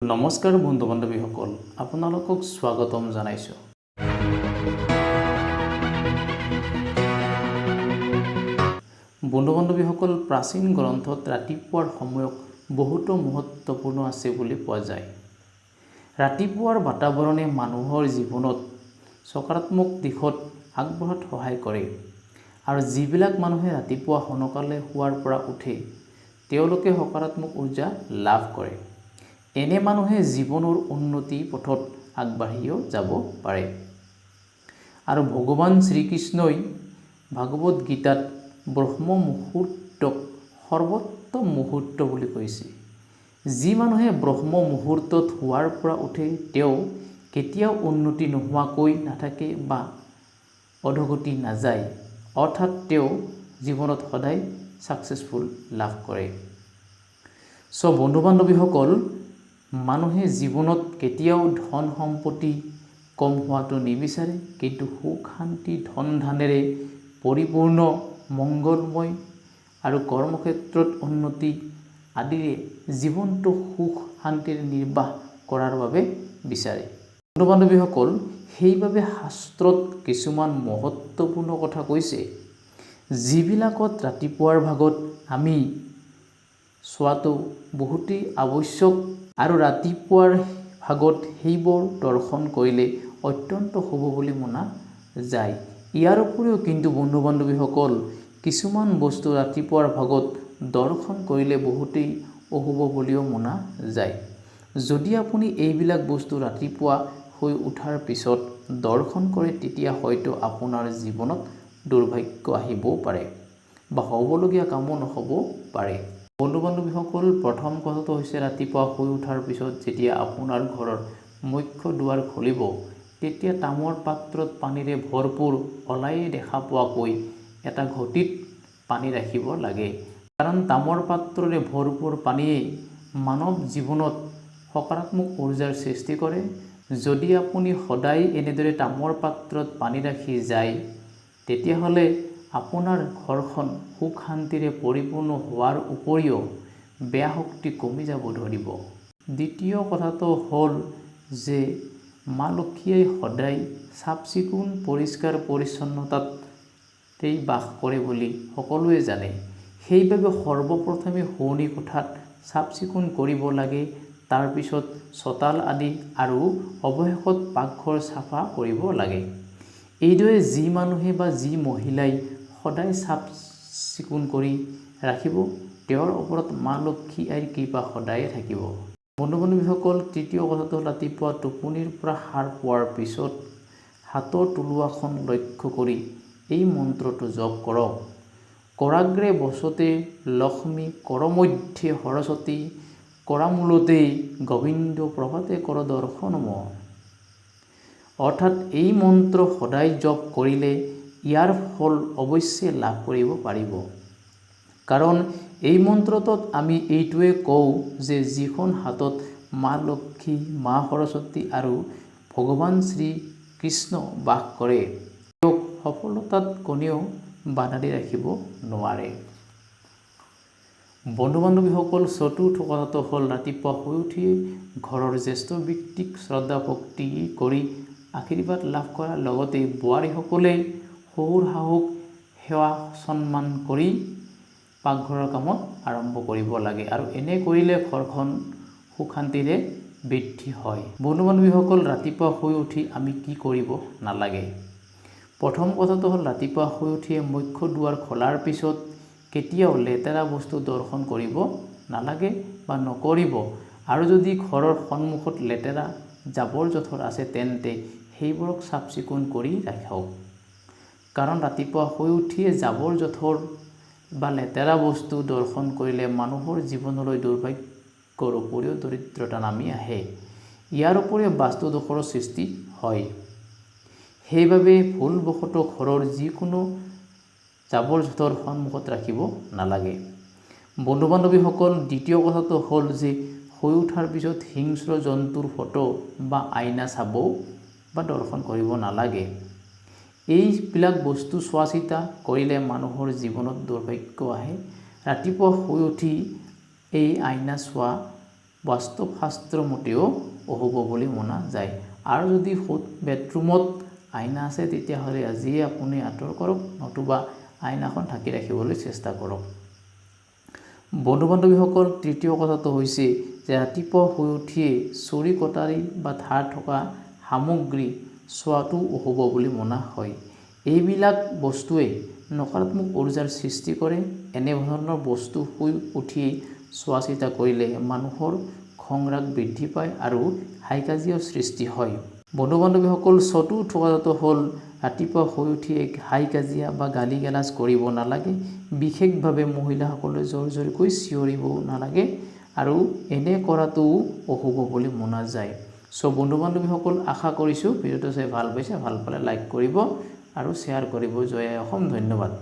নমস্কাৰ বন্ধু বান্ধৱীসকল, আপোনালোকক স্বাগতম জনাইছোঁ। বন্ধু বান্ধৱীসকল, প্ৰাচীন গ্ৰন্থত ৰাতিপুৱাৰ সময়ক বহুতো মহত্বপূৰ্ণ আছে বুলি পোৱা যায়। ৰাতিপুৱাৰ বাতাবৰণে মানুহৰ জীৱনত সকাৰাত্মক দিশত আগবঢ়াত সহায় কৰে আৰু যিবিলাক মানুহে ৰাতিপুৱা সোনকালে শোৱাৰ পৰা উঠে তেওঁলোকে সকাৰাত্মক উৰ্জা লাভ কৰে। এনে মানুহে জীৱনৰ উন্নতি পথত আগবাঢ়িও যাব পাৰে। আৰু ভগৱান শ্ৰীকৃষ্ণই ভাগৱত গীতাত ব্ৰহ্ম মুহূৰ্তক সৰ্বোত্তম মুহূৰ্ত বুলি কৈছে। যি মানুহে ব্ৰহ্ম মুহূৰ্তত শোৱাৰ পৰা উঠে তেওঁ কেতিয়াও উন্নতি নোহোৱাকৈ নাথাকে বা অধগতি নাযায়, অৰ্থাৎ তেওঁ জীৱনত সদায় ছাকচেছফুল লাভ কৰে। চ' বন্ধু বান্ধৱীসকল, মানুহে জীৱনত কেতিয়াও ধন সম্পত্তি কম হোৱাটো নিবিচাৰে, কিন্তু সুখ শান্তি ধন ধানেৰে পৰিপূৰ্ণ মংগলময় আৰু কৰ্মক্ষেত্ৰত উন্নতি আদিৰে জীৱনটো সুখ শান্তিৰে নিৰ্বাহ কৰাৰ বাবে বিচাৰে। বন্ধু বান্ধৱীসকল, সেইবাবে শাস্ত্ৰত কিছুমান মহত্বপূৰ্ণ কথা কৈছে, যিবিলাকত ৰাতিপুৱাৰ ভাগত আমি চোৱাটো বহুতেই আৱশ্যক আৰু ৰাতিপুৱাৰ ভাগত সেইবোৰ দৰ্শন কৰিলে অত্যন্ত শুভ বুলি মনা যায়। ইয়াৰ উপৰিও কিন্তু বন্ধু বান্ধৱীসকল, কিছুমান বস্তু ৰাতিপুৱাৰ ভাগত দৰ্শন কৰিলে বহুতেই অশুভ বুলিও মনা যায়। যদি আপুনি এইবিলাক বস্তু ৰাতিপুৱা শুই উঠাৰ পিছত দৰ্শন কৰে, তেতিয়া হয়তো আপোনাৰ জীৱনত দুৰ্ভাগ্য আহিবও পাৰে বা হ'বলগীয়া কামো নহ'ব পাৰে। বন্ধু বান্ধৱীসকল, প্ৰথম কথাটো হৈছে ৰাতিপুৱা শুই উঠাৰ পিছত যেতিয়া আপোনাৰ ঘৰৰ মুখ্য দুৱাৰ খুলিব, তেতিয়া তামৰ পাত্ৰত পানীৰে ভৰপূৰ ওলায়ে দেখা পোৱাকৈ এটা ঘটিত পানী ৰাখিব লাগে। কাৰণ তামৰ পাত্ৰৰে ভৰপূৰ পানীয়ে মানৱ জীৱনত সকাৰাত্মক উৰ্জাৰ সৃষ্টি কৰে। যদি আপুনি সদায় এনেদৰে তামৰ পাত্ৰত পানী ৰাখি যায়, তেতিয়াহ'লে আপোনাৰ ঘৰখন সুখ শান্তিৰে পৰিপূৰ্ণ হোৱাৰ উপৰিও বেয়া শক্তি কমি যাব ধৰিব। দ্বিতীয় কথাটো হ'ল যে মা লক্ষ্মীয়ে সদায় চাফ চিকুণ পৰিষ্কাৰ পৰিচ্ছন্নতাতেই বাস কৰে বুলি সকলোৱে জানে। সেইবাবে সৰ্বপ্ৰথমে শোৱনি কোঠাত চাফ চিকুণ কৰিব লাগে, তাৰপিছত চোতাল আদি আৰু অৱশেষত পাকঘৰ চাফা কৰিব লাগে। এইদৰে যি মানুহে বা যি মহিলাই সদায় চাফ চিকুণ কৰি ৰাখিব, তেওঁৰ ওপৰত মা লক্ষ্মী আইৰ কৃপা সদায়ে থাকিব। বন্ধু বান্ধৱীসকল, তৃতীয় কথাটো হ'ল ৰাতিপুৱা টোপনিৰ পৰা সাৰ পোৱাৰ পিছত হাতৰ তলুৱাখন লক্ষ্য কৰি এই মন্ত্ৰটো জপ কৰক। কৰাগ্ৰে বসতে লক্ষ্মী, কৰমধ্যে সৰস্বতী, কৰামূলতে গোবিন্দ, প্ৰভাতে কৰ দৰ্শনম। অৰ্থাৎ এই মন্ত্ৰ সদায় জপ কৰিলে ইয়াৰ ফল অৱশ্যে লাভ কৰিব পাৰিব। কাৰণ এই মন্ত্ৰটোত আমি এইটোৱে কওঁ যে যিখন হাতত মা লক্ষ্মী, মা সৰস্বতী আৰু ভগৱান শ্ৰী কৃষ্ণ বাস কৰে, তেওঁক সফলতাত কোনেও বাধা দি ৰাখিব নোৱাৰে। বন্ধু বান্ধৱীসকল, চতুৰ্থ কথাটো হ'ল ৰাতিপুৱা শুই উঠি ঘৰৰ জ্যেষ্ঠ ব্যক্তিক শ্ৰদ্ধা ভক্তি কৰি আশীৰ্বাদ লাভ কৰাৰ লগতে বোৱাৰীসকলে শহুৰ শাহুক সেৱা সন্মান কৰি পাকঘৰৰ কামত আৰম্ভ কৰিব লাগে আৰু এনে কৰিলে ঘৰখন সুখ শান্তিৰে বৃদ্ধি হয়। বন্ধু বান্ধৱীসকল, ৰাতিপুৱা শুই উঠি আমি কি কৰিব নালাগে? প্ৰথম কথাটো হ'ল ৰাতিপুৱা শুই উঠিয়ে মুখ্য দুৱাৰ খোলাৰ পিছত কেতিয়াও লেতেৰা বস্তু দৰ্শন কৰিব নালাগে বা নকৰিব। আৰু যদি ঘৰৰ সন্মুখত লেতেৰা জাবৰ জোঁথৰ আছে, তেন্তে সেইবোৰক চাফ চিকুণ কৰি ৰাখক। কাৰণ ৰাতিপুৱা শুই উঠিয়ে জাবৰ জোঁথৰ বা লেতেৰা বস্তু দৰ্শন কৰিলে মানুহৰ জীৱনলৈ দুৰ্ভাগ্যৰ উপৰিও দৰিদ্ৰতা নামি আহে। ইয়াৰ উপৰিও বাস্তু দোষৰো সৃষ্টি হয়। সেইবাবে ভুলবশতঃ ঘৰৰ যিকোনো জাবৰ জোঁথৰ সন্মুখত ৰাখিব নালাগে। বন্ধু বান্ধৱীসকল, দ্বিতীয় কথাটো হ'ল যে শুই উঠাৰ পিছত হিংস্ৰ জন্তুৰ ফটো বা আইনা চাব বা দৰ্শন কৰিব নালাগে। এইবিলাক বস্তু চোৱা চিতা কৰিলে মানুহৰ জীৱনত দুৰ্ভাগ্য আহে। ৰাতিপুৱা শুই উঠি এই আইনা চোৱা বাস্তুশাস্ত্ৰ মতেও অশুভ বুলি মনা যায়। আৰু যদি বেডৰুমত আইনা আছে, তেতিয়াহ'লে আজিয়ে আপুনি আঁতৰ কৰক, নতুবা আইনাখন ঢাকি ৰাখিবলৈ চেষ্টা কৰক। বন্ধু বান্ধৱীসকল, তৃতীয় কথাটো হৈছে যে ৰাতিপুৱা শুই উঠিয়ে চুৰি কটাৰী বা ধাৰ থকা সামগ্ৰী চোৱাটো অশুভ বুলি মনা হয়। এইবিলাক বস্তুৱে নকাৰাত্মক উৰ্জাৰ সৃষ্টি কৰে। এনেধৰণৰ বস্তু শুই উঠিয়েই চোৱা চিতা কৰিলে মানুহৰ খং ৰাগ বৃদ্ধি পায় আৰু হাই কাজিয়াও সৃষ্টি হয়। বন্ধু বান্ধৱীসকল, চতুৰ্থ কথাটো হ'ল ৰাতিপুৱা শুই উঠিয়ে হাই কাজিয়া বা গালি গালাজ কৰিব নালাগে। বিশেষভাৱে মহিলাসকলে জোৰ জোৰকৈ চিঞৰিব নালাগে আৰু এনে কৰাটোও অশুভ বুলি মনা যায়। চ' বন্ধু বান্ধৱীসকল, আশা কৰিছোঁ ভিডিঅ'টো চাই ভাল পাইছে। ভাল পালে লাইক কৰিব আৰু শ্বেয়াৰ কৰিব। জয় আই অসম। ধন্যবাদ।